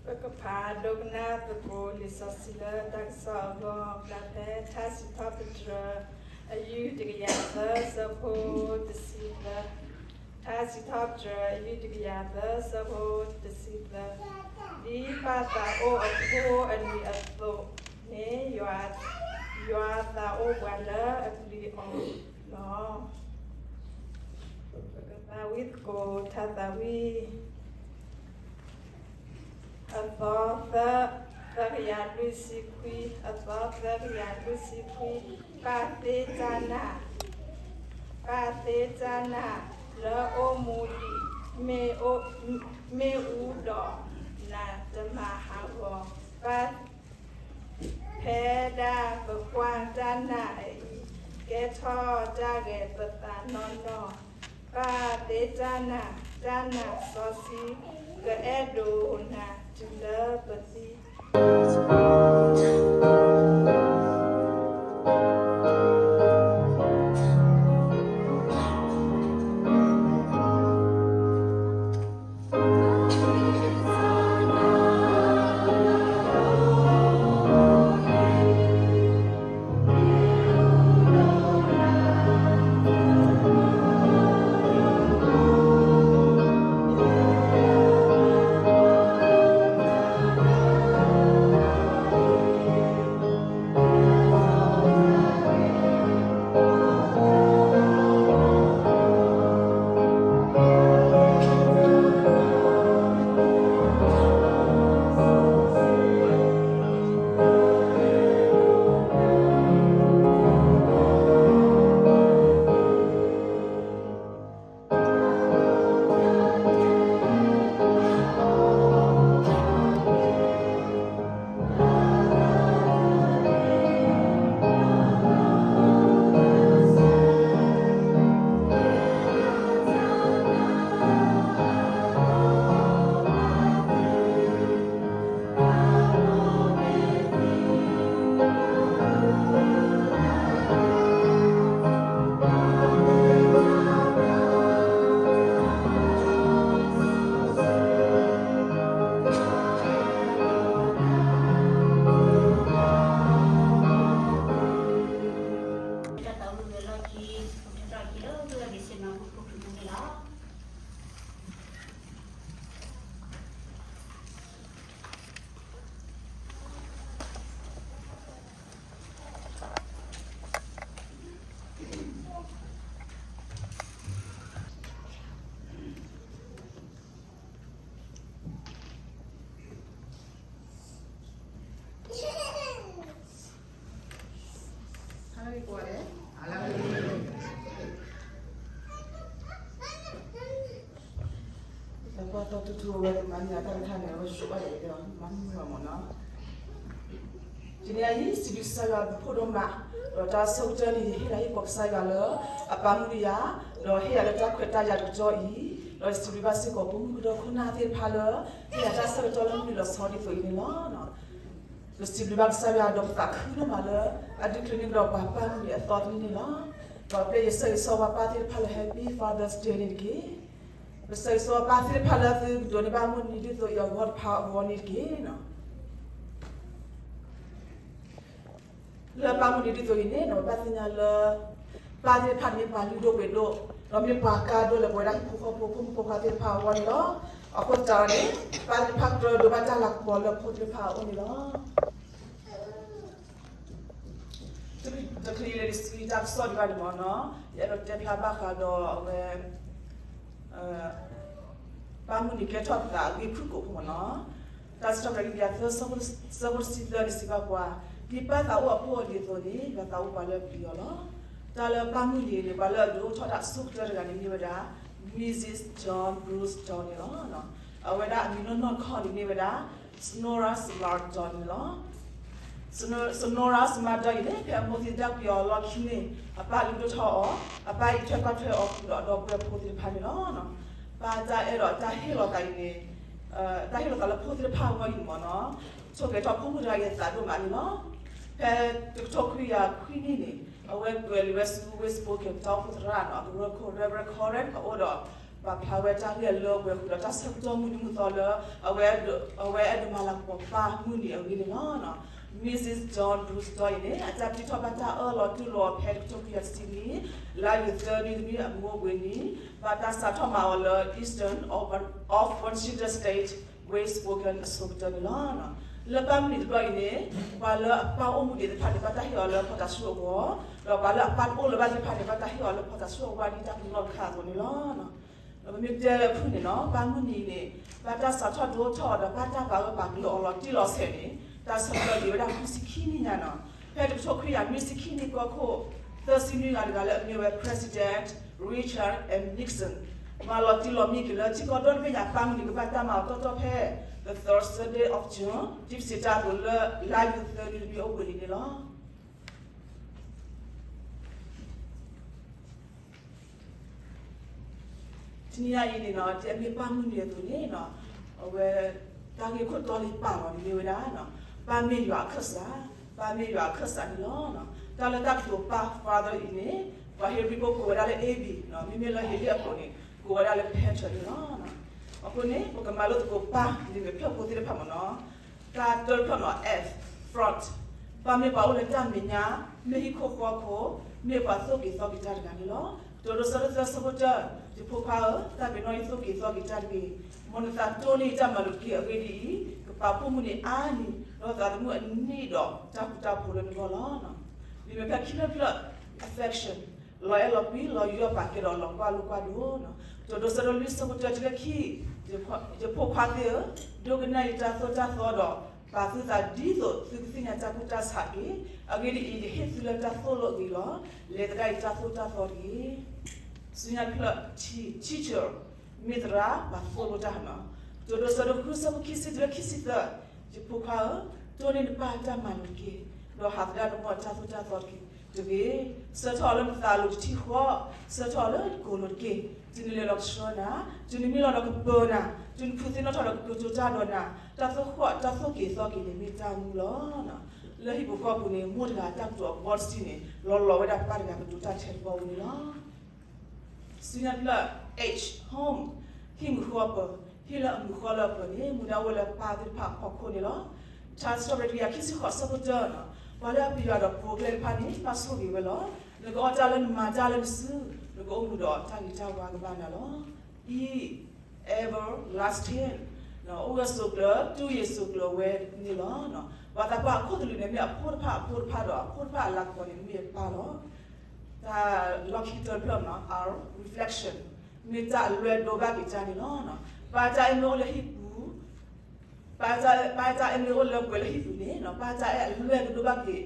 ပကဖးဒိကနၣ်သကိးလံာ်စီဆှံလၢတၢ်ကစီၣ်အဂီၢ် ဖျါဖဲထါစံးထီၣ်ပတြၢၤ အယုၢ်တကယၤသၢ ဆၢဖိတဆံသၢ, ထါစံးထီၣ်ပတြၢၤ အယုၢ်တကယၤသၢ ဆၢဖိတဆံသၢ, ဒ်ပၢ်သးအိၣ်အဖိအနံၤအသိးန့ၣ် ယွၤသးအိၣ်ပှၤလၢအပျံၤအီၤလီၤ. ပကသးဝံၣ်သကိး ထါသးဝံၣ် အသီသၢ, သၢကယၤလွံၢ်ဆံခွံ, အသီသၢကယၤလွံၢ်ဆံခွံ, ပာ်သ့တၢ်နာ်, ပာ်သ့တၢ်နာ် လၢအိၣ်မူအံၤ, မ့ၣ်အူဒီးနၤတမၤဟးဂီၤ, ပာ် ဖဲဒၣ်ပကွၢ်တၢ်နာ်အံၤ, ကဲထီၣ်တၢ်ဂဲၤပသးနီၢ်နီၢ်, ပာ်သ့တၢ်နာ်, တၢ်နာ်စီဆှံ ကအဲၣ်ဒိးနၤတုၤလၢပသံ. တၢ်သးဝံၣ်ဝဲလီၢ်ခံ ပထၢထီၣ်က့ၤလၢသုဝဲဒၣ်စ့နၤဟူခိၣ်ဖံးပူန့ၣ်လီၤ. တၢ်ကွၢ်သီတူၢ်ထူဝဲ တမၤန့ၢ်အတၢ်ကထါန့ၣ် အဝဲဆိးဘၣ်ဒဲးဒီး မၤမုာ်မးနီၤ. တနံၤအံၤ စံးဘျုးကစၢ်ယွၤပဖှိၣ်ဒိၣ်မး, ဒီးတၢ်ဆၢကတီၢ်န့ၣ် ယဟ့ၣ်လၤဟ့ၣ်ကပီၤကစၢ်ယွၤလၢ အပာ်မူဒံးယၤ, ဒီးဟ့ၣ်ယၤလၢတၢ်ခွဲးတၢ်ယာ်တကတီၢ်အံၤ, ဒီးယစံးဘျုးဘၣ်စ့ၢ်ကီး ပိာ်မုၣ်ကဒီးခိၣ်နၢ်သ့ၣ်တဖၣ်လၢ ဟ့ၣ်ယၤတၢ်ဆၢကတီၢ်လၢမုၢ်နံၤလီၤဆီဒ်သိးအံၤန့ၣ်လီၤ. ပစံးဘျုးဘၣ်ကစၢ်ယွၤဒီးပသးခုဒိၣ်မးလၢ အဒုးချုးန့ၢ်ကဒီးပှၤပၢ်မုၢ်နံၤအသီတနံၤန့ၣ်လီၤ. ဒီးပျဲယဆၢဂ့ၤဆၢဝါပၢ်သ့ၣ်တဖၣ်လၢ Happy Father's Day န့ၣ်တက့ၢ်. ပဆၢဂ့ၤဆၢဝါပၢ်သ့ၣ်တဖၣ်လၢသုကဒိးန့ၢ်ဘၣ်မုၢ်နံၤဒ်သိးအံၤအဂီၢ်တဖၣ်အဂီၢ်န့ၣ်တက့ၢ်. လၢပၢ်မုၢ်နံၤဒ်သိးအံၤန့ၣ် ပဘၣ်သ့ၣ်ညါလၢ ပၢ်သ့ၣ်တဖၣ်န့ၣ် မ့ၢ်ပှၤလုၢ်ဒိၣ်ပှ့ၤဒိၣ်, ဒီးမ့ၢ်ပှၤကါဒိၣ်လၢပဝဲဒၣ်ဟံၣ်ဖိဃီဖိ ဖိမုၣ်ဖိခွါသ့ၣ်တဖၣ်အဂီၢ်န့ၣ်လီၤ. အဃိသတးဒီးန့ၣ် ပၢ်သ့ၣ်တဖၣ်ကဒိးဘၣ်တၢ်လၤကပီၤလၢဖိသ့ၣ်တဖၣ်အအိၣ်န့ၣ်လီၤ. တချုးလၢယစံးတၢ်ကစီၣ်ဒံးဘၣ်န့ၣ်မ့ၢ်နီၤ, ယအဲၣ်ဒိးတဲဖျါဘၣ်ဃးဒီးအဝဲ ပၢ်မုၢ်နံၤကဲထီၣ်သးအဂ့ၢ်ဖုၣ်ကိာ်ဖိမ့ၢ်နီၤ. တၢ်စံးထီၣ်ပတြၢၤ ယုၢ်ကယၤသၢ ဆၢဖိတဆံသၢန့ၣ် စံးဘၣ်ပှၤ, ဒ်ပၢ်သးအိၣ်အဖိအလံၤအသိးန့ၣ် ယွၤသးအိၣ်ပှၤလၢအပျံၤအီၤလီၤ. တၢ်လၢပၢ်မုၢ်နံၤန့ၣ် ပှၤလၢအဒုးအိၣ်ထီၣ်တၢ်အဆိကတၢၢ်တဂၤန့ၣ်မ့ၢ်ဝဲဒၣ် Missus John Bruce John န့ၣ်လီၤ. အဝဲဒၣ်အမံၤနီၢ်နီၢ်တခီန့ၣ်မ့ၢ်ဝဲဒၣ် Sonora Smart John န့ၣ်လီၤ. Sonora Smart John အံၤန့ၣ် ဖဲအမိၢ်သံသဒၣ်ကွံာ်အီၤအလီၢ်ခံန့ၣ် အပၢ်လုၢ်ဒိၣ်ထီၣ်အီၤ, အပၢ်အံးထွဲကွၢ်ထွဲအီၤ ဃုာ်ဒီးအဒီပုၢ်ဝဲၢ်ဖိသ့ၣ်တဖၣ်န့ၣ်လီၤ. ပၢ်တၢ်အဲၣ်ဒိးတၢ်ဟ့ၣ်လီၤသးအံၤန့ၣ် တၢ်ဟ့ၣ်လီၤသးလၢဖိသ့ၣ်တဖၣ်အဂီၢ်အံၤန့ၣ်မ့ၢ်နီၤ, ဆိၣ်ဂဲၤထီၣ်ဖိမုၣ်တဂၤအံၤအသးဒိၣ်မးန့ၣ်လီၤ. ဖဲတကထိခွံကယၤခွံနံၣ်န့ၣ် အဝဲကွဲးလံာ်ဝဲဆူ Westport ကပတၢ်အိၣ်ဖှိၣ်သရၣ်နီၤ, အကရၢခိၣ် Reverend Coran အအိၣ်ဒီး ပ ပာ်ဖျါဝဲတၢ်ဂ့ၢ်အလၢအပှဲၤဃုာ်ဒီးတၢ်ဆၢကတီၢ်မုၢ်နံၤမုၢ်သီလၢ အဝဲအဲၣ်ဒိးမၤလၤကပီၤပၢ်မုၢ်နံၤအဂ့ၢ်န့ၣ်လီၤ. Missus John Bruce အံၤန့ၣ် အတၢ်ပၠံးထီၣ်ဘၣ်တၢ်အၢၣ်လီၤတူၢ်လိာ်အီၤဖဲတကထိခွံကယၤတဆံနွံ လါယူၤသၢနွံသမံးအမူအပူၤနံၤ ဘၣ်တၢ်စးထီၣ်မၤအီၤလၢ Eastern of Washington State, West Oakland အဆိကတၢၢ်န့ၣ်လီၤ. လၢပၢ်မုၢ်နံၤတဘျီအံၤန့ၣ် ပှၤလၢအပၢ်အိၣ်မူဒံးသ့ၣ်တဖၣ်န့ၣ် ဘၣ်တၢ်ဟ့ၣ်အီၤလၢဖီတၤဆှုၣ်အဂီၢ်, ဒီးပှၤလၢအပၢ်တအိၣ်လၢၤဘၣ်သ့ၣ်တဖၣ်န့ၣ် ဘၣ်တၢ်ဟ့ၣ်အီၤလၢဖီတၤဆှုၣ်အဝါဒ်တၢ်ကနီၣ်တခါအသိးန့ၣ်လီၤ. ဒီးပမ့ၢ်တဲလၢဖုၣ်န့ၣ်နီၤ ပၢ်မုၢ်နံၤန့ၣ် ဘၣ်တၢ်စးထီၣ်ဒိထီၣ်အီၤဒီးဘၣ်တၢ်ပာ်ဂၢၢ်ပာ်ကျၢၤအီၤလီၤတံၢ်လီၤဆဲးန့ၣ် တၢ်ဆၢကတီၢ်ဒံးဝဲဒၣ်ဃုဆံခံနံၣ်ညါနီၤ. ဖဲတကထိခွံကယၤနွံဆံခံနံၣ်ကီၢ်ခိၣ် သၢဆံနွံဂၤတဂၤလၢအမ့ၢ်ဝဲ President Richard M Nixon မၤလီၤတံၢ်လီၤမံက့ၤလၢထံကီၢ်ဒီတဘ့ၣ်ညါ ပၢ်မုၢ်နံၤကဘၣ်တၢ်မၤအီၤတီတီဖဲ the third Sunday of June ဒ်ပစံးတၢ်အသိးလၢ လါယူၤသၢနွံသမံးအိၣ်ဘှံးနံၤန့ၣ်လီၤ. တနံၤညါအံၤန့ၣ်နီၤ ဒ်အမ့ၢ်ပၢ်မုၢ်နံၤအသိးန့ၣ်နီၤ အဝဲ တၢ်ဂ့ၢ်ခိၣ်တီလံပာ်လီၤန့ၣ်မ့ၢ်ဝဲဒၣ် ပၢ်မ့ၢ်ယွၤအခၢၣ်စး, ပၢ်မ့ၢ်ယွၤအခၢၣ်စးန့ၣ်လီၤ. တၢ်လၢတၢ်ကတိၤပၢ် father အံၤန့ၣ် ပှၤဧ့ၤဘြံၤဖိကိးဝဲဒၣ်လၢ A B မ့မ့ၢ်လၢဟ့လ့ၣ်အခိၣ်န့ၣ် ကိးဝဲဒၣ်လၢ pater န့ၣ်လီၤ. အဃိန့ၣ် ပကမၤလိသကိးပၢ်လံာ်မဲာ်ဖျၢၣ်ဖိသ့ၣ်တဖၣ်မ့ၢ်နီၤ တၢ်တၢတဖျၢၣ်နီၤ F, front, ပၢ်မ့ၢ်ပှၤအိၣ်လၢတၢ်မဲာ်ညါ, မ့ၢ်ဟံၣ်ခိၣ်ဃီခိၣ်, မ့ၢ်ပှၤသိၣ်က့ၤသီက့ၤတၢ်တဂၤန့ၣ်လီၤ. ကတိၤဒိဆၢဒိၣ်သၢဆၢဖိတၢ, ယဖိခွါဧၢ, သးပ့ၤနီၣ်ယသိၣ်က့ၤသီက့ၤတၢ်တဂ့ၤ, မ်နသးတိၢ်န့ၢ်ယတၢ်မၤလိာ်တက့ၢ်. အဂ့ၢ်ဒ်အံၤ, ကပာ်ဖှိၣ်မုၢ်နံၤအါနံၤ, ဒီးသးသမူအနံၣ်ဒီးတၢ်ဃူတၢ်ဖိးလၢနဂီၢ်လီၤ. လံာ်မဲာ်ဖျၢၣ်ခံဖျၢၣ်တဖျၢၣ်, affection, လီၤအဲၣ်လီၤကွံ လီၤယူးယီၣ်ပာ်ကဲဒီးလီၤကွၢ်လိာ်ကွၢ်ဒိၣ်. ကတိၤဒိဆၢဒိၣ်လွံၢ်ဆၢဖိတၢတုၤလၢခံ, ယဖိခွါသ့ၣ်ဧၢ, ဒိကနၣ်ယတၢ်သိၣ်တၢ်သီဒီး ပာ်သုသးဒ်သိးသုကသ့ၣ်ညါတၢ်ကူၣ်တၢ်ဆးတက့ၢ်. အဂ့ၢ်ဒ်အံၤ, ယဟ့ၣ်သုလၢတၢ်သိၣ်လိအဂ့ၤလီၤ. လဲၤသဒၣ်အံၤတၢ်သိၣ်တၢ်သီတဂ့ၤ. ဆူညါတဖျၢၣ်, teacher, မ့ၢ်သရၣ်, ပှၤသိၣ်လိတၢ်နီၤ. ကတိၤဒိဆၢဒိၣ်ဃုဆၢဖိခံဆံတုၤလၢခံဆံသၢ, ယဖိခွါဧၢ, တိၢ်န့ၢ်နပၢ်တၢ်မၤလိာ်တက့ၢ်, ဒီးဟးသဒၣ်နမိၢ်အတၢ်သိၣ်တၢ်သီတက့ၢ်. ဆၢထၣ်အီၤလၢနသးအလိၤတထံၣ်ဃီ, ဆၢထၣ်အီၤလၢနကိာ်လိၤတက့ၢ်. တုၤနလဲၤဒီးကဆှၢနၤ, တုၤနမံလီၤဒီးကပၢၤနၤ, တုၤနဖုးသ့ၣ်နီၣ်ထီၣ်ဒီးကတိၤတၢ်ဒီးနၤ, တၢ်သိၣ်ဃီၣ်တၢ်သိၣ်က့ၤသီက့ၤန့ၣ်မ့ၢ်တၢ်မူလီၤ. လၢဟံၣ်ပူၤဃီပူၤန့ၣ် မိၢ်တဂၤတၢ်ကတိၤအဘီတဆံန့ၣ် လီၤလီၤဝဲဒၣ်ပၢ်တဂၤကတိၤတၢ်ထဲတဘီဝဲန့ၣ်လီၤ. ဆူညါတဖျၢၣ်, H, home, ဟံၣ်မုာ်ဃီအပၢၤ, ဟံၣ်လၢအမုာ်ဃီလၢအပၢၤန့ၣ် မူဒါအိၣ်ဝဲလၢပၢ်သ့ၣ်တဖၣ်အဖီခိၣ်န့ၣ်လီၤ. ထါစံးထီၣ်ပတြၢၤတကယၤခံဆံဃိးဆၢဖိတၢနီၤ, ပှၤလၢအပျံၤယွၤဒီးပှိၤကျဲတဖၣ်န့ၣ် ဘၣ်ဆိၣ်ဂ့ၤဝဲလီၤ. နကအီၣ်တၢ်လၢနမၤတၢ်လၢနစု, နကအိၣ်မူဒီးတၢ်ဂ့ၤတၢ်ဝါကဘၣ်နၤလီၤ. E, everlasting, အိၣ်ဂၢၢ်ဆိးကျၢၤ, တူၢ်ယံၤဆိးကျၢၤဝဲန့ၣ်လီၤ. ပှၤသးပှၢ်အခိၣ်သလုးန့ၣ် မ့ၢ်အဖိတဖၣ်အဖိတဖၣ်ဒီး အဖိတဖၣ်အလၤကပီၤန့ၣ် မ့ၢ်အပၢ်လီၤ. တၢ်လီၢ်ခံကတၢၢ်တဖျၢၣ်နီၤ, R, reflection, မ့ၢ်တၢ်အလွဲၢ်ဒိဘၣ်က့ၤတၢ်န့ၣ်လီၤ. ပၢ်တၢ်အဲၣ်မ့ၢ်အိၣ်လၢဟံၣ်ပူၤ, ပၢ်တၢ်အဲၣ်မ့ၢ်အိၣ်လၢပှဲၤလၢဟံၣ်ပူၤန့ၣ် ပၢ်တၢ်အဲၣ်အလွဲၢ်ကဒိဘၣ်က့ၤ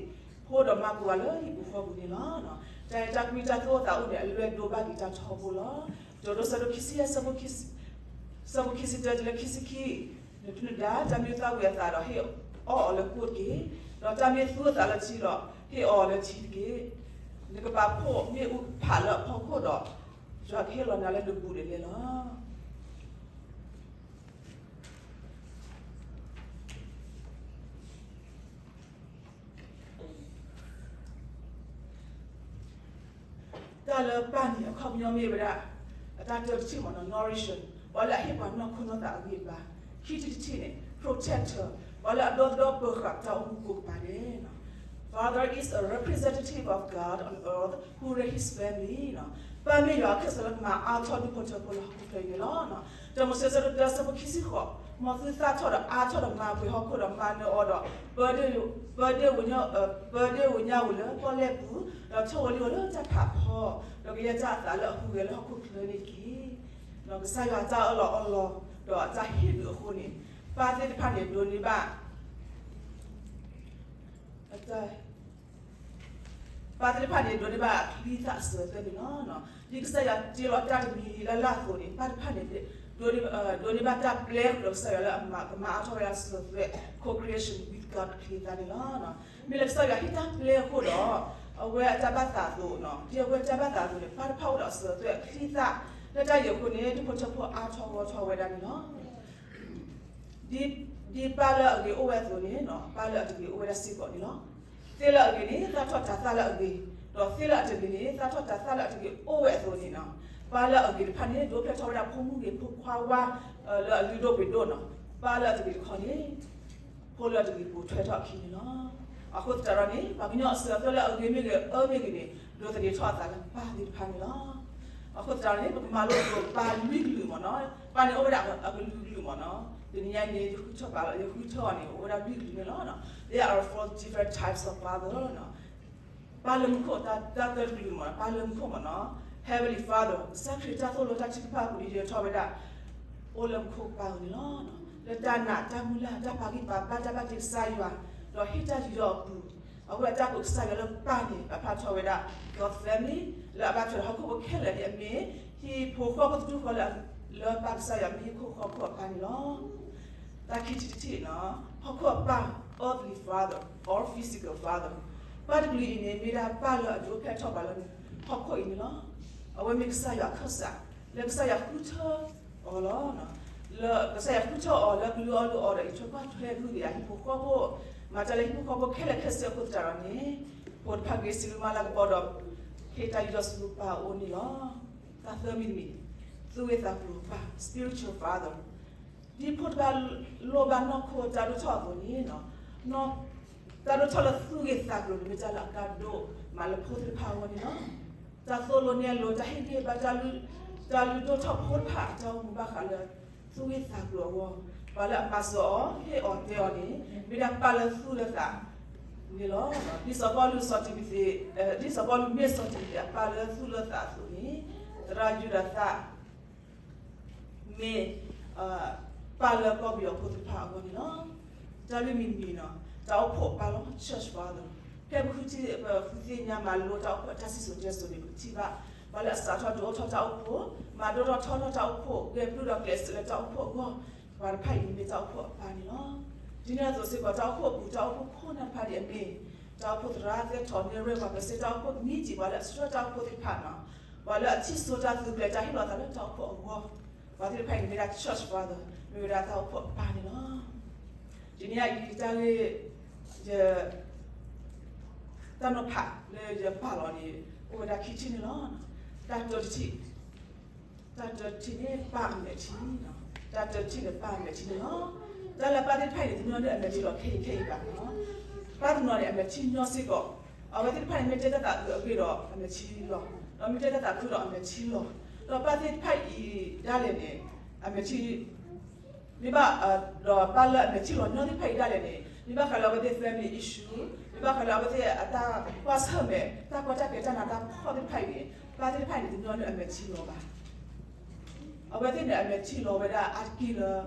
ဖိဒီးမါကိးဂၤလၢဟံၣ်ပူၤဃီပူၤန့ၣ်လီၤ. တၢ်အဲၣ်တၢ်ကွံတၢ်သိၣ်တၢ်သီအိၣ်န့ၣ် အလွဲၢ်ဒိဘၣ်က့ၤတၢ်ထီဘိလီၤ. ကတိၤဒိဆၢဒိၣ်ခံဆံယဲၢ် ဆၢဖိခံဆံတၢတုၤလၢခံဆံခံ, နဒုၣ်နဒါ တၢ်မ့ၢ်သၣ်ဝံၤအသးဒီး ဟ့ၣ်အီၣ်အီၤလၢကိၣ်တက့ၢ်. ဒီးတၢ်မ့ၢ်သူအသးလၢထံဒီး ဟ့ၣ်အီၤလၢထံတက့ၢ်. နကပာ်ဖှိၣ်မ့ၣ်အူဖးလၢအဖီခိၣ်ဒီး ယွၤကဟ့ၣ်လီၤနၤလၢနဘူးဒီးလဲလီၤ. တၢ်လၢပၢ်န့ၣ် အခီပညီမ့ၢ်ဝဲဒၣ် အတၢ်တၢတထံၣ်မ့ၢ်နီၤ nourishment, ပှၤလၢအဟ့ၣ်ပှၤနီၢ်ခိနီၢ်သးအဂံၢ်အဘါ, ခံထံၣ်တထံၣ်န့ၣ် protector, ပှၤလၢအဒီသဒၢပၢၤဃာ်ပတၢ်အိၣ်မူကိးကပၤန့ၣ် Father is a representative of God on earth who raise his family. ပၢ်မ့ၢ်ယွၤအခၢၣ်စးလၢကမၤအါထီၣ်ဒူၣ်ဖိထၢဖိလၢဟီၣ်ခိၣ်ချၢအံၤန့ၣ်လီၤ. တၢမိၤၡ့ဆၢဒိၣ်တၢဆၢဖိခံဆံဃိး, မ်သုသၣ်ထီၣ်ဒီးအါထီၣ်ဒီးမၤပှဲၤဟီၣ်ခိၣ်ဒီးမၤနၢၤအီၤဒီး ပၢဒ့ၣ်ဝ, ပၢဒ့ၣ်ဝ, ပၢဒ့ၣ်ဝညၣ်ဝံၤလၢပီၣ်လဲၣ်ပူၤ, ဒီးထီၣ်ဝဲလံဝဲလၢတၢ်ဖးဖီ, ဒီးကယဲၢ်တၢ်အသးလၢအဟူးဂဲၤလၢဟီၣ်ခိၣ်ချၢန့ၣ်တက့ၢ်. ကစၢ်ယွၤအတၢ်အၢၣ်လီၤအီလီၤ ဒီးအတၢ်ဟ့ၣ်ဒုးအဃိန့ၣ် ပၢ်သ့ၣ်တဖၣ်န့ၣ်ဒိးန့ၢ်ဘၣ် ပၢ်သ့ၣ်တဖၣ်န့ၣ် ဒိးန့ၢ်ဘၣ်အချံသၣ်အစၢၤအသွဲၣ်န့ၣ်လီၤ. ဒ်ကစၢ်ယွၤတ့လီၤတၢ်တမံၤလၢလၢ်အသိးန့ၣ် ပၢ်တဖၣ်န့ၣ် ဒိးန့ၢ်ဘၣ်တၢ်ပျဲဃုာ်ဒီးကစၢ်ယွၤလၢအမၤကမၤအါထီၣ်ဝဲဒၣ်စၢၤသွဲၣ် co-creation with God အချံသၣ်န့ၣ်လီၤ. မ့ၢ်လၢကစၢ်ယွၤဟ့ၣ်တၢ်ပျဲအဃိဒီး အဝဲအတၢ်ဘၣ်သးအသိး, ဒ်အဝဲတၢ်ဘၣ်သးအသိးန့ၣ် ပၢ်တဖၣ်အိၣ်ဒီးအစၢၤသွဲၣ်အချံသၣ် လၢတၢ်အံၤအဃိန့ၣ် ဒူၣ်ဖိထၢဖိအါထီၣ်ဂီၢ်ထီၣ်ဝဲဒၣ်န့ၣ်လီၤ. ဒ်ပၢ်လၢအဂ့ၤအိၣ်ဝဲအသိးန့ၣ် ပၢ်လၢအတဂ့ၤအိၣ်ဝဲဒၣ်စ့ၢ်ကီးန့ၣ်လီၤ. သ့ၣ်လၢအဂ့ၤန့ၣ် သၣ်ထီၣ်တၤသၣ်လၢအဂ့ၤ, ဒီးသ့ၣ်လၢအတဂ့ၤန့ၣ် သၣ်ထီၣ်တၤသၣ်လၢအတဂ့ၤအိၣ်ဝဲအသိးန့ၣ်လီၤ. ပၢ်လၢအဂ့ၤတဖၣ်န့ၣ် ဒိးဖျဲၣ်ထီၣ်ဝဲဒၣ်ဖိမုၣ်ဂ့ၤဖိခွါဝါ လၢအလုၢ်ဒိၣ်ပှ့ၤဒိၣ်နီၤ. ပၢ်လၢအတဂ့ၤတခီန့ၣ် ဖိလၢအတဂ့ၤပိာ်ထွဲထီၣ်အခံန့ၣ်လီၤ. အဃိသတးဒီးန့ၣ် ပှၤကညီအစၢၤအသွဲၣ်လၢအဂ့ၤမ့ၢ်ဂ့ၤ အၢမ့ၢ်ဂ့ၤန့ၣ် ဒိးသန့ၤထီၣ်အသးလၢပၢ်သ့ၣ်တဖၣ်န့ၣ်လီၤ. အဃိသတးဒီးန့ၣ် ပကမၤလိသကိးပၢ်လွံၢ်ကလုာ်မ့ၢ်နီၤ. ပၢ်န့ၣ်အိၣ်ဝဲဒၣ်အကလုာ်ကလုာ်မ့ၢ်နီၤ. တနံၤညါအံၤန့ၣ် ယဃုထၢပၢ်လီၤ, ယဃုထၢအီၤန့ၣ် အိၣ်ဝဲဒၣ်လွံၢ်ကလုာ်န့ၣ်လီၤ. There are four different types of father နီၤ. ပၢ်လၢမူခိၣ် တၢ်တၢတကလုာ်မ့ၢ်နီၤ, ပၢ်လၢမူခိၣ်မ့ၢ်နီၤ, Heavenly Father, ကစၢ်ခရံာ်တၢ်သိၣ်လိတၢ်ထုကဖၣ်အပူၤန့ၣ် ယထီၣ်ဝဲဒၣ် အိၣ်လၢမူခိၣ်ပၢ်အအိၣ်န့ၣ်လီၤ. လၢတၢ်နာ်တၢ်မုၢ်လၢ် တၢ်ပာ်ဂံၢ်ပာ်ဘါ တၢ်ဘၣ်တ့ကစၢ်ယွၤ, ဒီးဟ့ၣ်တၢ်ယူးယီၣ်အပူၤ, အဝဲအတၢ်ကိးကစၢ်ယွၤလၢပၢ်န့ၣ် ပာ်ဖျါထီၣ်ဝဲဒၣ် God family လၢအဘၣ်ထွဲဒီးဟီၣ်ခိၣ်ဖိခဲလၢာ်န့ၣ် အမ့ၢ်ဟံၣ်ဖိဃီဖိသတူၢ်ဃီလၢ လၢပၢ်ကစၢ်ယွၤမ့ၢ်ဟံၣ်ခိၣ်ဃီဖိအပၢ်န့ၣ်လီၤ. တၢ်ခံထံၣ်တထံၣ်နီၤ, ဟီၣ်ခိၣ်အပၢ် earthly father or physical father, ပၢ်တကလုာ်အံၤန့ၣ် မ့ၢ်ဒၣ်ပၢ်လၢအဒိးဖျဲၣ်ထီၣ်ပှၤလၢဟီၣ်ခိၣ်အံၤန့ၣ်လီၤ. အဝဲမ့ၢ်ကစၢ်ယွၤအခၢၣ်စး လၢကစၢ်ယွၤဃုထၢအီၤလီၤ. လၢကစၢ်ယွၤဃုထၢအီၤလၢကလုၢ်အီၣ်လုၢ်အီဒီး အံးထွဲကွၢ်ထွဲဂုာ်က့ၤအဟံၣ်ဖိဃီဖိ, မၤတၢ်လၢဟံၣ်ဖိဃီဖိခဲလၢာ်ခဲဆ့အဃိသတးဒီးန့ၣ် ဖိတဖၣ်ဂ့ၤစံးဘျုးမၤလၤကပီၤဒီး ဟ့ၣ်တၢ်ယူးယီၣ်ဆူပၢ်အအိၣ်န့ၣ်လီၤ. တၢ်သၢမံၤတမံၤ, သူၣ်ဂ့ၢ်သးကျိၤပၢ် spiritual father, ဒ်ဖိတဖၣ်လိၣ်ဘၣ်နီၢ်ခိတၢ်ဒိၣ်ထီၣ်အသိးန့ၣ်, တၢ်ဒိၣ်ထီၣ်လၢသူၣ်ဂ့ၢ်သးကျိၤန့ၣ် မ့ၢ်တၢ်လၢအကါဒိၣ်မးလၢဖိသ့ၣ်တဖၣ်အဂီၢ်န့ၣ်လီၤ. တၢ်သိၣ်လိနဲၣ်လိ တၢ်ဟ့ၣ်ဂံၢ်ဘါ တၢ်လုၢ်ဒိၣ်ထီၣ်ဖိတဖၣ်အတၢ်အိၣ်မူဘၣ်ဃးလၢ သူၣ်ဂ့ၢ်သးကျိၤအဂီၢ်, ပှၤလၢအမၤစၢၤအီၤ ဟ့ၣ်အီၤတဲအီၤန့ၣ် မ့ၢ်ဒၣ်ပၢ်လၢသူၣ်လၢသးန့ၣ်လီၤ. ဒ်စီၤပီလူးစီၤတံၤမသ့း, ဒ်စီၤပီလူးမ့ၢ်စီၤတံၤမသ့းအပၢ်လၢသူၣ်လၢသးအသိးန့ၣ်, သရၣ်ယူဒၤသၣ် မ့ၢ် ပၢ်လၢကီၢ်ပယီၤဖိသ့ၣ်တဖၣ်အဂီၢ်န့ၣ်လီၤ. တၢ်လွံၢ်မံၤတမံၤနီၤ, တၢ်အိၣ်ဖှိၣ်အပၢ်လီၤ, church father, ဖဲပဃုထံၣ် ပဃုသ့ၣ်ညါမၤလိတၢ်အိၣ်ဖှိၣ်အတၢ်စံၣ်စိၤတဲစိၤန့ၣ် ပကထံၣ်ဘၣ် ပှၤလၢအစးထီၣ်ဒုးအိၣ်ထီၣ်တၢ်အိၣ်ဖှိၣ်, မၤဒိၣ်ထီၣ်ထီထီၣ်တၢ်အိၣ်ဖှိၣ်, ဂဲၤပျုၢ်ဒီးကျဲးစၢးလၢတၢ်အိၣ်ဖှိၣ်အဂီၢ်, ပှၤတဖၣ်အံၤန့ၣ်မ့ၢ်တၢ်အိၣ်ဖှိၣ်အပၢ်န့ၣ်လီၤ. ဒ်န့ၣ်အသိးစ့ၢ်ကီး တၢ်အိၣ်ဖှိၣ်အပူၤ တၢ်အိၣ်ဖှိၣ်ခိၣ်နၢ်တဖၣ်ဒ်အမ့ၢ် တၢ်အိၣ်ဖှိၣ်သရၣ်သဲထီၣ်နဲၣ်ရွဲၣ်ပှၤ ပစ့တၢ်အိၣ်ဖှိၣ်ကမံးတံာ် ပှၤလၢအဆှၢတၢ်အိၣ်ဖှိၣ်သ့ၣ်တဖၣ်နီၤ, ပှၤလၢအထံၣ်စိတၢ်သုးကျဲၤ တၢ်ဟ့ၣ်လီၤသးလၢတၢ်အိၣ်ဖှိၣ်အဂီၢ်, ပှၤသ့ၣ်တဖၣ်အံၤန့ၣ်မ့ၢ်ဒၣ် church father, မ့ၢ်ဝဲဒၣ်တၢ်အိၣ်ဖှိၣ်အပၢ်န့ၣ်လီၤ. ဒ်န့ၣ်အံၤ တၢ်ဂ့ၢ် ယ တၢ်နီၤဖးလၢယပာ်လီၤန့ၣ် အိၣ်ဝဲဒၣ်ခံထံၣ်န့ၣ်လီၤ. တၢ်တၢတထံၣ်, တၢ်တၢတထံၣ်န့ၣ် ပၢ်အမဲာ်ထံ, တၢ်တၢတထံၣ်န့ၣ် ပၢ်အမဲာ်ထံန့ၣ်လီၤ. တၢ်လၢပၢ်သ့ၣ်တဖၣ်အံၤန့ၣ် တညီလၢအမဲာ်ထံလီၤခဲအံၤခဲအံၤဘၣ်နီၤ. ပၢ်တနီၤန့ၣ် အမဲာ်ထံညီစ့ၢ်ကီး, အဝဲသ့ၣ်တဖၣ်န့ၣ် မ့ၢ်တဲတၢ်သးအုးအဂ့ၢ်ဒီး အမဲာ်ထံလီၤ, ဒီးမ့ၢ်တဲတၢ်သးခုဒီးအမဲာ်ထံလီၤ. ဒီးပၢ်သ့ၣ်တဖၣ်အံၤဒၣ်လဲာ်န့ၣ် အမဲာ်ထံ မ့ၢ်ဘၣ်, ဒီးပၢ်လၢအမဲာ်ထံလီၤညီသ့ၣ်တဖၣ်အံၤဒၣ်လဲာ်န့ၣ် မ့ၢ်ဘၣ်ဃးလၢအဝဲသ့ၣ် family issue, မ့ၢ်ဘၣ်ဃးလၢအဝဲသ့ၣ်အတၢ်ကွၢ်ဆၢၣ်မဲာ် တၢ်ကီတၢ်ခဲ တၢ်နးတၢ်ဖှီၣ်သ့ၣ်တဖၣ်အံၤန့ၣ် ပၢ်သ့ၣ်တဖၣ်န့ၣ် တညီလၢအမဲာ်ထံလီၤဘၣ်. အဝဲသ့ၣ်န့ၣ် အမဲာ်ထံလီၤဝဲဒၣ်အါတက့ၢ်လၢ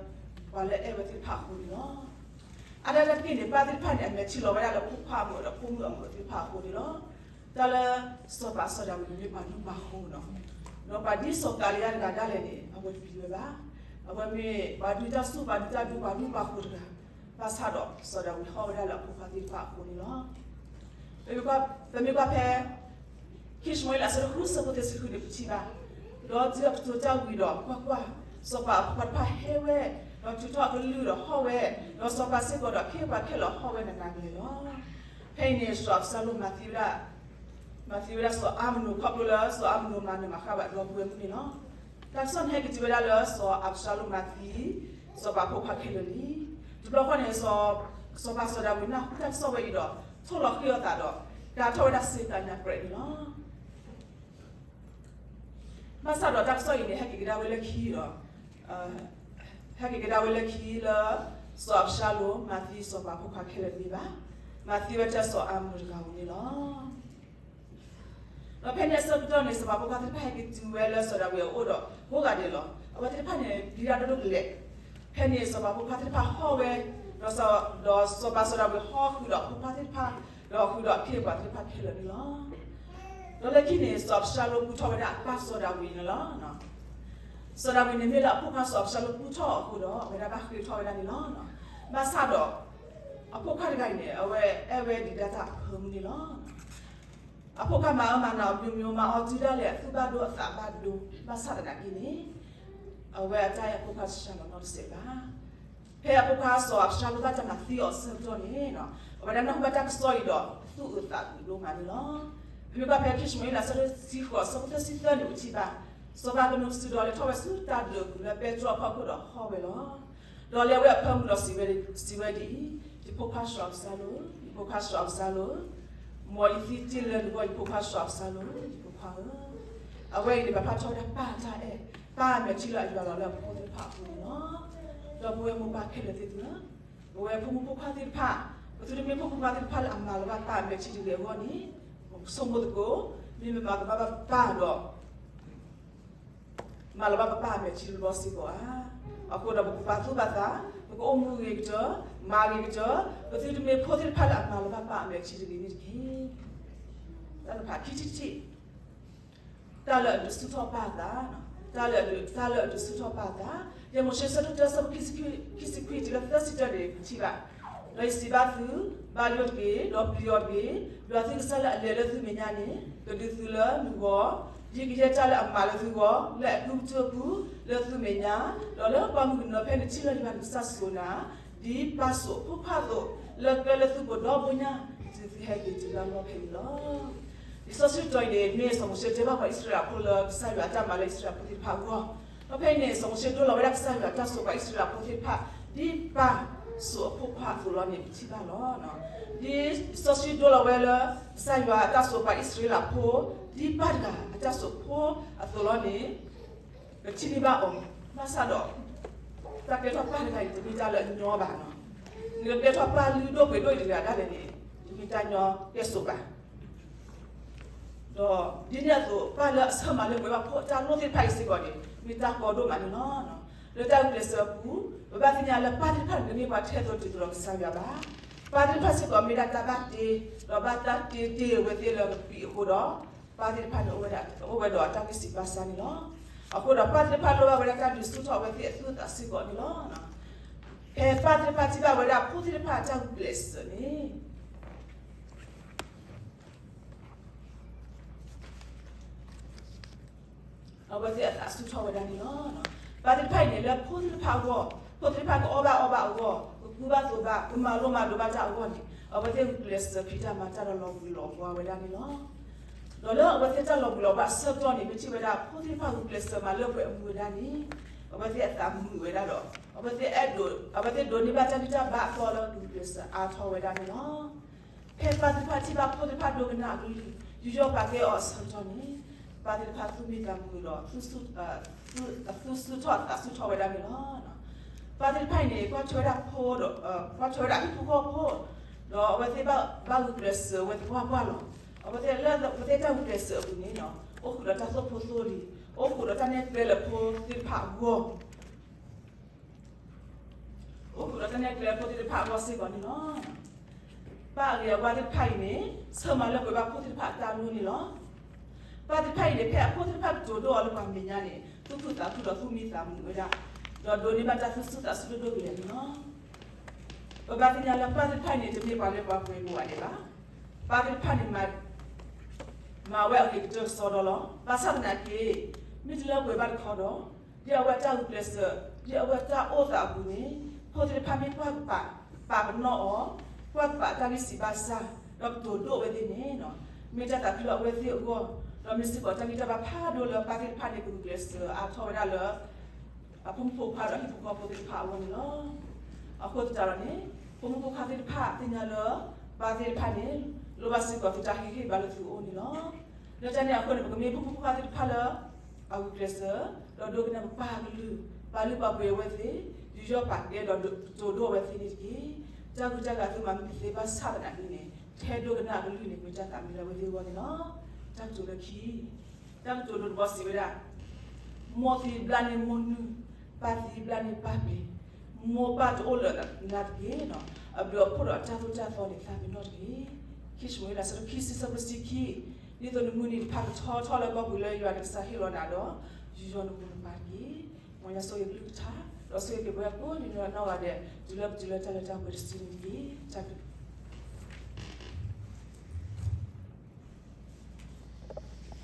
ပှၤလၢအဲၣ်ဝဲသ့ၣ်တဖၣ်အဃိန့ၣ်လီၤ. အါဒၣ်တက့ၢ်န့ၣ် ပၢ်သ့ၣ်တဖၣ်န့ၣ် အမဲာ်ထံလီၤဝဲဒၣ်လၢဖိခွါအမိၢ်ဒီးဖိမုၣ်အမိၢ်သ့ၣ်တဖၣ်အဃိန့ၣ်လီၤ. တၢ်လၢစီၤပၤစီၤဒၤဝံးန့ၣ်မ့ၢ်ပှၤဒူပှၤဃိနီၤ, ဒီးပှၤဒ်စီၤကၤလံယါတဂၤဒၣ်လဲာ်န့ၣ် အဝဲတပျံၤဝဲဘၣ်. အဝဲမ့ၢ်ပှၤဒုးတၢ်စူၢ် ပှၤဒုးတၢ်ဒူ ပှၤဒူပှၤဃိတဂၤ, ဘၣ်ဆၣ်ဒီးစီၤဒၤဝံးဟီၣ်ဝဲဒၣ်လၢအဖိခွါသ့ၣ်တဖၣ်အဃိန့ၣ်လီၤ. ပမ့ၢ်ကွၢ်ဖဲ ခံၡမူၤအ့လး အဆၢဒိၣ်ဃု ဆၢဖိသၢဆံဃုန့ၣ် ပထံၣ်ဘၣ်, ဒီးတုၤအကတိၤတၢ်ဝံၤဒီး ကွၢ်ကွၢ်, စီၤပၤအဖိခွါတဖၣ်ဟဲဝဲ, ဒီးထုးထီၣ်အကလုၢ်ဒီးဟီၣ်ဝဲ, ဒီးစီၤပၤစ့ၢ်ကီးဒီးအခ့အပှၤခဲလၢာ်ဟီၣ်ဝဲနးနးကလဲာ်လီၤ. ဖဲအံၤန့ၣ် စီၤအၤဘၡါလိၣ်မၤသံဝဲဒၣ် မၤသံဝဲဒၣ်စီၤအၤမနိၣ် ခီဖျိလၢစီၤအၤမနိၣ်မၤနၢၤမၤဃၣ်ဘၣ်ဒီပုၢ်ဝဲၢ်မုၣ်န့ၣ်လီၤ. တၢ်ကစီၣ်န့ၣ်ဟဲက့ၤတုၤဝဲဒၣ်လၢစီၤအၤဘၡါလိၣ်မၤသံ စီၤပၤဖိခွါခဲလၢာ်လံ. တဘျီဃီန့ၣ် စီၤပၤစီၤဒၤဝံးနၢ်ဟူတၢ်ကစီၣ်ဝဲအံၤဒီး ထိၣ်လီၤဃံၤအသးဒီး ကၤထီၣ်ဝဲဒၣ်စ့သးညါပြဲးန့ၣ်လီၤ. ဘၣ်ဆၣ်ဒီးတၢ်ကစီၣ်အံၤန့ၣ် ဟဲက့ၤကဒါဝဲလၢခံဒီး ဟဲက့ၤကဒါဝဲလၢခံလၢ စီၤအၤဘၡါလိၣ်မၤသံစီၤပၤဖိခွါခဲလၢာ်တမ့ၢ်ဘၣ်, မၤသံဝဲဒၣ်စီၤအၤမနိၣ်တဂၤဧိၤန့ၣ်လီၤ. ဒီးဖဲန့ၣ်အဆၢကတီၢ်န့ၣ် စီၤပၤဖိခွါသ့ၣ်တဖၣ်ဟဲက့ၤတုၤဝဲလၢစီၤဒၤဝံးအအိၣ်ဒီး ကိးဂၤဒဲးလီၤ. အဝဲသ့ၣ်တဖၣ်န့ၣ် ပျံၤတၢ်ဒိၣ်ဒိၣ်ကလဲာ်. ဖဲန့ၣ်စီၤပၤဖိခွါသ့ၣ်တဖၣ်ဟီၣ်ဝဲ, ဒီးစီၤပၤစီၤဒၤဝံးဟီၣ်ဃုာ်ဒီးအဖိခွါသ့ၣ်တဖၣ်, ဒီးဃုာ်ဒီးအခ့အပှၤသ့ၣ်တဖၣ်ခဲလၢာ်န့ၣ်လီၤ. ဒီးလၢခံန့ၣ် စီၤအၤဘၡါလိၣ်ကူၣ်ထီၣ်ဝဲဒၣ်အပၢ်စီၤဒၤဝံးန့ၣ်လီၤ. စီၤဒၤဝံးန့ၣ်မ့ၢ်လၢအဖိခွါစီၤအၤဘၡါလိၣ်ကူၣ်ထီၣ်အဃိဒီး အဝဲဒၣ်ဘၣ်ဃ့ထီၣ်ဝဲဒၣ်န့ၣ်လီၤ. ဘၣ်ဆၣ်ဒီး အဖိခွါတဂၤအံၤန့ၣ် အဝဲအဲၣ်ဝဲဒံးဒၣ်တၢ်အဖၢမုၢ်န့ၣ်လီၤ. အဖိခွါမၤအၢမၤနးအီၤ မျိုးမျိုး မၤအီၤတုၤဒၣ်လဲာ် အသူၣ်ဘၣ်ဒိအသးဘၣ်ဒိ, ဘၣ်ဆၣ်သနာ်က့န့ၣ် အဝဲအတၢ်အဲၣ်အဖိခွါတဆှၢလီၤနီတစဲးဘၣ်. ဖဲအဖိခွါစီၤအၤဘၡါလိၣ်ဘၣ်တၢ်မၤသံအီၤအဆၢကတီၢ်န့ၣ် အဝဲဒၣ်နၢ်ဟူဘၣ်တၢ်ကစီၣ်အံၤဒီး သူၣ်အုးသးအုးဒိၣ်မးန့ၣ်လီၤ. ပမ့ၢ်ကွၢ်ဖဲခံၡမူၤအ့လး အဆၢဒိၣ်တဆံဃိး အဆၢဖိသၢဆံသၢန့ၣ် ပထံၣ်ဘၣ် စီၤပၤကနူးစံၣ်ဒီးလဲၤထီၣ်ဝဲဆူတၢ်ဒၢးအပူၤလၢပဲတြီအဖီခိၣ်ဒီးဟီၣ်ဝဲလီၤ. ဒီးလဲၤဝဲအဖၢမုၢ်ဒီးစံးဝဲဒ်အံၤ, ယဖိခွါစီၤအၤဘၡါလိၣ်, ယဖိခွါစီၤအၤဘၡါလိၣ်, မ်ယသံတ့ၢ်လၢနဂီၢ် ယဖိခွါစီၤအၤဘၡါလိၣ်, ယဖိခွါဧၢ. အဝဲအံၤန့ၣ် ပာ်ဖျါထီၣ်ဝဲဒၣ်ပၢ်အတၢ်အဲၣ်, ပၢ်အမဲာ်ထံလၢအယွၤလီၤလၢအဖိသ့ၣ်တဖၣ်အပူၤန့ၣ်လီၤ. ဒီပုၢ်ဝဲၢ်မိၢ်ပၢ်ခဲလၢာ်သ့ၣ်သုဧၢ, ပဝဲဖိမုၣ်ဖိခွါသ့ၣ်တဖၣ်, ပသုတမ့ၢ်ဖိမုၣ်ဖိခွါသ့ၣ်တဖၣ်လၢအမၤလီၤဘၣ်ပၢ်အမဲာ်ထံတဂ့ၤအဂီၢ်န့ၣ်, ဆိကမိၣ်သကိး, မ့ၢ်မမၤကမၣ်ဘၣ်ပၢ်ဒီး မၤလီၤဘၣ်ပပၢ်အမဲာ်ထံတဘျီစ့ၢ်ကီးဧါ. အဃိဒီးပကပာ်သူၣ်ပာ်သး, ပကအိၣ်မူဂ့ၤကတၢၢ်, မၤဂ့ၤကတၢၢ်, ပသုတမ့ၢ်ဖိသ့ၣ်တဖၣ်လၢအမၤလီၤဘၣ်ပၢ်အမဲာ်ထံတဂ့ၤန့ၣ်တက့ၢ်. တၢ်တဖၣ်ခံထံၣ်တထံၣ်, တၢ်လၢအဒုးဆူၣ်ထီၣ်ပၢ်အသး, တၢ်လၢအဒုး, တၢ်လၢအဒုးဆူၣ်ထီၣ်ပၢ်အသး, ယဲၢ်မိၤၡ့ဆၢဒိၣ်တၢဆၢဖိခံဆံခွံ, ခံဆံခွံတုၤလၢသၢဆံတၢန့ၣ် ပထံၣ်ဘၣ်, ဒီးယစံးဘၣ်သု, ဘါယွၤတက့ၢ်, ဒီးပျံၤအီၤတက့ၢ်, ယွၤသုကစၢ်လၢအလဲၤလၢသုမဲာ်ညါန့ၣ် ကဒုးသုလၢနဂီၢ်, ယကယဲၢ်တၢ်လၢအမၤလၢသုဂီၢ် လၢအကုၢ်အပူၤလၢသုမဲာ်ညါ, ဒီးလၢပှၢ်မုၢ်ကနီၤဖဲနထံၣ်လီၤယွၤနကစၢ်စိၤနၤ, ဒ်ပၢ်စိာ်အဖိခွါအသိး, လၢကျဲလၢသုပဒိၣ်ဘိညါ, တုၤသုဟဲက့ၤတုၤလၢအလီၢ်ဖဲန့ၣ်လီၤ. လံာ်စီဆှံတီၤအံၤန့ၣ် မ့ၢ်စီၤမိၤၡ့တဲဘၣ်ပှၤအံၣ်စရ့လးဖိလၢကစၢ်ယွၤအတၢ်မၤလၢအံၣ်စရ့လးဖိသ့ၣ်တဖၣ်အဂီၢ်, ဒီးဖဲအံၤန့ၣ် စီၤမိၤၡ့ဒိလီၤဝဲဒၣ်ကစၢ်ယွၤအတၢ်စိာ်ပှၤအံၣ်စရ့လးဖိသ့ၣ်တဖၣ် ဒ်ပၢ်စိာ်အဖိခွါအသိးလီၤန့ၣ် ပထံၣ်ဘၣ်လီၤ. ဒ်စီဆှံဒိလီၤဝဲလၢ ကစၢ်ယွၤအတၢ်စိာ်ပှၤအံၣ်စရ့လးဖိ ဒ်ပၢ်တဂၤအတၢ်စိာ်ဖိအသိးလီၤန့ၣ် ပထံၣ်န့ၢ်ဘၣ်အီၤ, ဘၣ်ဆၣ်ဒီး တၢ်ကဲထီၣ်ပၢ်တဂၤအံၤ တမ့ၢ်တၢ်လၢအညီဘၣ်နီၤ. နကကဲထီၣ်ပၢ်လုၢ်ဒိၣ်ပှ့ၤဒိၣ်အံၤတဂၤဒၣ်လဲာ်န့ၣ် တမ့ၢ်တၢ်ညီကဲၣ်ဆိးဘၣ် ဒီးဒ်န့ၣ်အသိး ပၢ်လၢအဆၢမၤလၢပှဲၤဘၣ်ဖိအတၢ်လိၣ်သ့ၣ်တဖၣ်အံၤစ့ၢ်ကီးန့ၣ် မ့ၢ်တၢ်ကီဒိၣ်မးန့ၣ်လီၤ. လၢတၢ်ဂုာ်ကျဲးစၢးအပူၤ ပဘၣ်သ့ၣ်ညါလၢပၢ်သ့ၣ်တဖၣ်န့ၣ် တမ့ၢ်ပှၤထဲသိးတုၤသိးဒီးကစၢ်ယွၤဘၣ်. ပၢ်သ့ၣ်တဖၣ်စ့ၢ်ကီးမ့ၢ်ဒၣ်တၢ်ဘၣ်တ့ ဒီးဘၣ်တၢ်တ့တ့အဝဲသ့ၣ်လၢကပံာ်အဃိဒီး ပၢ်သ့ၣ်တဖၣ်န့ၣ် အိၣ်ဝဲဒီးအတၢ်ဂံၢ်စၢ်ဘါစၢ်န့ၣ်လီၤ. အဃိဒီးပၢ်သ့ၣ်တဖၣ်လိၣ်ဘၣ်ဝဲဒၣ်တၢ်ဒုးဆူၣ်ထီၣ်အဝဲသ့ၣ်အသူၣ်အသးစ့ၢ်ကီးန့ၣ်လီၤ. ဖဲပၢ်သ့ၣ်တဖၣ်ထံၣ်ဘၣ်ဝဲဒၣ်ဖိသ့ၣ်တဖၣ်အတၢ်ဂုာ်ကျဲးစၢးန့ၣ် အဝဲသ့ၣ်အသးဆူၣ်ထီၣ်ဝဲဒၣ်န့ၣ်လီၤ. ပၢ်သ့ၣ်တဖၣ်အံၤန့ၣ် လၢဖိသ့ၣ်တဖၣ်အဂီၢ်, ဖိသ့ၣ်တဖၣ်ကအီၣ်ဘၣ်အီဘၣ်အဂီၢ်, ကကူဘၣ်သိးဘၣ်, ကမၤလိမၤဒိးဘၣ်တၢ်အဂီၢ်န့ၣ် အဝဲသ့ၣ်ဂုာ်ကျဲးစၢးဖံးတၢ်မၤတၢ်ဒီးလီၤဘှံးလီၤဘှါဝဲဒၣ်န့ၣ်လီၤ. ဒီးလၢအဝဲသ့ၣ်တၢ်လီၤဘှံးလီၤဘှါအဆၢကတီၢ်န့ၣ် ပထံၣ်ဝဲဒၣ် ဖိသ့ၣ်တဖၣ်ဂုာ်ကျဲးစၢးမၤလၢပှဲၤအမူဝဲဒၣ်န့ၣ် အဝဲသ့ၣ်အသးမုာ်ဝဲဒၣ်ဒီး အဝဲသ့ၣ်အဲၣ်ဒိး, အဝဲသ့ၣ်ဒိးန့ၢ်ဘၣ်တၢ်ဂံၢ်တၢ်ဘါအသီလၢဂုာ်ကျဲးစၢးအါထီၣ်ဝဲဒၣ်န့ၣ်လီၤ. ဖဲပၢ်သ့ၣ်တဖၣ်ထံၣ်ဘၣ်ဖိသ့ၣ်တဖၣ်ဒိကနၣ်အကလုၢ်, ယူးယီၣ်ပာ်ကဲအီၤအဆၢကတီၢ်န့ၣ် ပၢ်သ့ၣ်တဖၣ်သူၣ်မံသးမုာ်ဒီး အသူၣ်ဆူၣ်ထီၣ်အသးဆူၣ်ထီၣ်ဝဲဒၣ်န့ၣ်လီၤ. ပၢ်သ့ၣ်တဖၣ်အံၤန့ၣ် ကွၢ်ထွဲဝဲဒၣ်ဖိဒီး ကွၢ်ထွဲဝဲဒၣ်အဟံၣ်ဖိဃီဖိ ဒီးအဝဲသ့ၣ်ဘၣ်ဂုာ်ကျဲးစၢးဝဲသပှၢ်ပှၢ်လီၤ. အဝဲသ့ၣ်လၢအဝဲသ့ၣ်တၢ်ဂုာ်ကျဲးစၢးအပူၤန့ၣ် အိၣ်ဃုာ်ဒီးတၢ်သိၣ်ဖိသိၣ်လံၤ, အိၣ်ဃုာ်ဒီးတၢ်နဲၣ်ကျဲလၢဖိသ့ၣ်တဖၣ်အဂီၢ် အိၣ်ဃုာ်ဒီးတၢ်နဲၣ်ကျဲဖိသ့ၣ်တဖၣ်အဂီၢ်စ့ၢ်ကီးန့ၣ်လီၤ. ပၢ်အဂ့ၤအဝါသ့ၣ်တဖၣ်အံၤန့ၣ် ဆၢမၤလၢပှဲၤဘၣ်ဖိသ့ၣ်တဖၣ်အတၢ်လိၣ်န့ၣ်လီၤ. ပၢ်သ့ၣ်တဖၣ်အံၤန့ၣ် ဖဲအဖိသ့ၣ်တဖၣ်ကတိၤဒိၣ်အီၤလၢပှၤမဲာ်ညါန့ၣ် သူၣ်ခုသးခုဒီးသူၣ်မံသးမုာ်ဝဲဒၣ်, ဒီးဒိးန့ၢ်ဘၣ်တၢ်သူၣ်ဆူၣ်သးဆူၣ်ဒိၣ်ဒိၣ်ကလဲာ်န့ၣ်လီၤ. ပဘၣ်သ့ၣ်ညါလၢပၢ်သ့ၣ်တဖၣ်အံၤန့ၣ် တမ့ၢ်ပှၤလၢပှၤပှဲၤဘိးဘၣ်ဒဲးဘၣ်. ပၢ်သ့ၣ်တဖၣ်န့ၣ် မၤဝဲအဂ့ၤကတၢၢ်ကစီဒီလီၤ. ဘၣ်ဆၣ်သနာ်က့ မ့ၢ်တလၢပှဲၤဘၣ်တခီဒီး ဒ်အဝဲတၢ်ဂုာ်ကျဲးစၢး, ဒ်အဝဲတၢ်အိၣ်သးအပူၤန့ၣ် ဖိသ့ၣ်တဖၣ်မ့ၢ်ကွၢ်ကပာ်, ပာ်ပနီၣ်အီၤ, ကွၢ်ကပာ်တၢ်ဂံၢ်စၢ်ဘါစၢ်, ဒီးကတိၤဒိၣ်အဝဲသ့ၣ်န့ၣ် မ့ၢ်တၢ်သးခုလၢအဝဲသ့ၣ်အဂီၢ်, ဒီးမ့ၢ်စ့ၢ်ကီးတၢ်ဂံၢ်တၢ်ဘါဖးဒိၣ်လၢပၢ်သ့ၣ်တဖၣ်န့ၣ် ကဂုာ်ကျဲးစၢးအါထီၣ်ဝဲဒၣ်လၢ အဖိမုၣ်ဖိခွါဒီးဟံၣ်ဖိဃီဖိသ့ၣ်တဖၣ်အဂီၢ်န့ၣ်လီၤ. အဃိသတးဒီးန့ၣ် ဖိမုၣ်ဖိခွါသ့ၣ်တဖၣ်သ့ၣ်ညါလၢ ပၢ်သ့ၣ်တဖၣ်န့ၣ် လိၣ်ဘၣ်စ့ၢ်ကီးသုတၢ်ဟ့ၣ်ဂံၢ်ဟ့ၣ်ဘါလၢသုအိၣ်န့ၣ်လီၤ. လၢတၢ်န့ၣ်အဃိန့ၣ် ပကမ့ၢ်ဖိမုၣ်ဖိခွါသ့ၣ်တဖၣ်လၢ အဂုာ်ကျဲးစၢး, ဒီးဒိကနၣ်ပပၢ်အကလုၢ်, ပာ်လုၢ်ပာ်ပှ့ၤအဝဲသ့ၣ်, ယူးယီၣ်ပာ်ကဲဒီးကတိၤဒိၣ်အဝဲသ့ၣ်န့ၣ်တက့ၢ်. တၢ်ဂုၤတၢ်ဂၤသုမၤမ့ၢ်တသ့ဘၣ်ဆၣ်သနာ်က့န့ၣ် ထဲဒိကနၣ်အကလုၢ်န့ၣ် မ့ၢ်တၢ်သးမံလၢအဝဲသ့ၣ်အဂီၢ်န့ၣ်လီၤ. တၢ်ကတိၤလၢခံ တၢ်ကတိၤဒိတဘီစံးဝဲဒၣ်, မိၢ်သံဘျါန့ၢ်မိၢ်နုၢ်, ပၢ်သံဘျါန့ၢ်ပၢ်ပဲာ်, မိၢ်ပၢ်တအိၣ်လၢနၤတဂ့ၤ, အဘျုးအဖှိၣ်ဒီးအတၢ်သိၣ်တၢ်သီန့ၣ် သးပ့ၤနီၣ်တဂ့ၤ. ခံၡမူၤအ့လး အဆၢဒိၣ်ခံဆံ အဆၢဖိတဆံခံ, ဒ်သိးနမုၢ်နံၤတဖၣ်ကထီထီၣ်လၢကီၢ်ပူၤလၢ ယွၤနကစၢ်ဟ့ၣ်လီၤနၤဒီး ယူးယီၣ်နမိၢ်နပၢ်တက့ၢ်. မ်ယွၤဆိၣ်ဂ့ၤကလုၢ်ကထါ, ဒီးဆိၣ်ဂ့ၤက့ၤပဝဲကိးဂၤဒဲးနီၢ်ဂၤဒဲး တုၤလၢပတုၤလၢတၢ်လၢတၢ်ပှဲၤတစုန့ၣ်တက့ၢ်. တၢ်ဘျုး